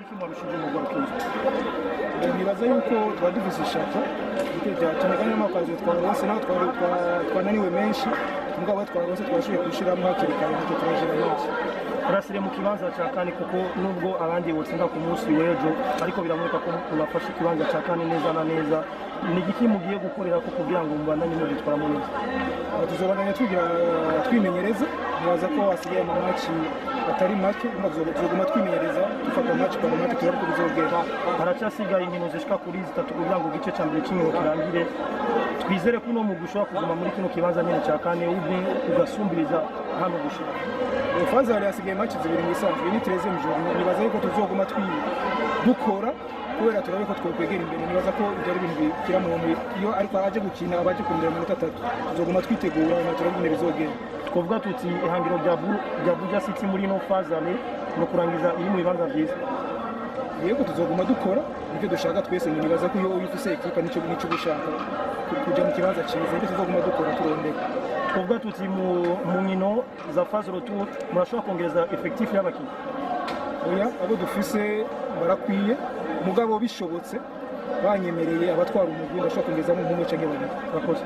Igiki mwarushije umugwi wa Rukinzo? Nibaza yuko tuba dufise ishaka cyane kandi n'amakazi twaronse, naho twananiwe menshi, mugabo twaronse twashoboye gushiramo hakiri kare, ntacyo turajira menshi. Urasire mu kibanza cya kane, kuko nubwo abandi botsinda ku munsi w'ejo, ariko biraboneka ko unafashe ikibanza cya kane neza na neza. Ni igiki mugiye gukorera ko kugira ngo mubandanye mugitwaramo neza? Tuzobandanya tugira twimenyereza. Nibaza ko hasigaye ama match atari make. Tuzoguma twimenyereza, dufata match par match, turabe ko bizogenda. Haracyasigaye inkino zishika kuri zitatu kugira ngo igice cya mbere cy'inkino kirangire. Twizere ko uno mugwi ushobora kuguma muri kino kibanza nyine cya kane, ubwe ugasumbiriza hano gushika? Phase aller hasigaye match zibiri. Mu isanzwe ni 13e journée. Nibaza yuko tuzoguma dukora kubera turabe ko twokwegera imbere. Nibaza ko ibyo ari ibintu bikira muntu iyo ariko aje gukina abaje kurondera amanota atatu. Tuzoguma twitegura na turabe ingene bizogenda. Twavuga tuti ihangiro rya Buja City muri ino phase aller no kurangiza iri mu bibanza byiza? Yego, tuzoguma dukora, nibyo dushaka twese. Nibaza ko iyo ufise ekipa nico uba ushaka, kuja mu kibanza cyiza. Nibyo tuzoguma dukora, turondera. Twavuga tuti mu nkino za phase retour murashobora kongereza effectif y'abakinnyi? Oya, abo dufise barakwiye. Mugabo bishobotse, banyemereye abatwara umugwi, ndashobora kongezamo nk'umwe canke babiri. Urakoze.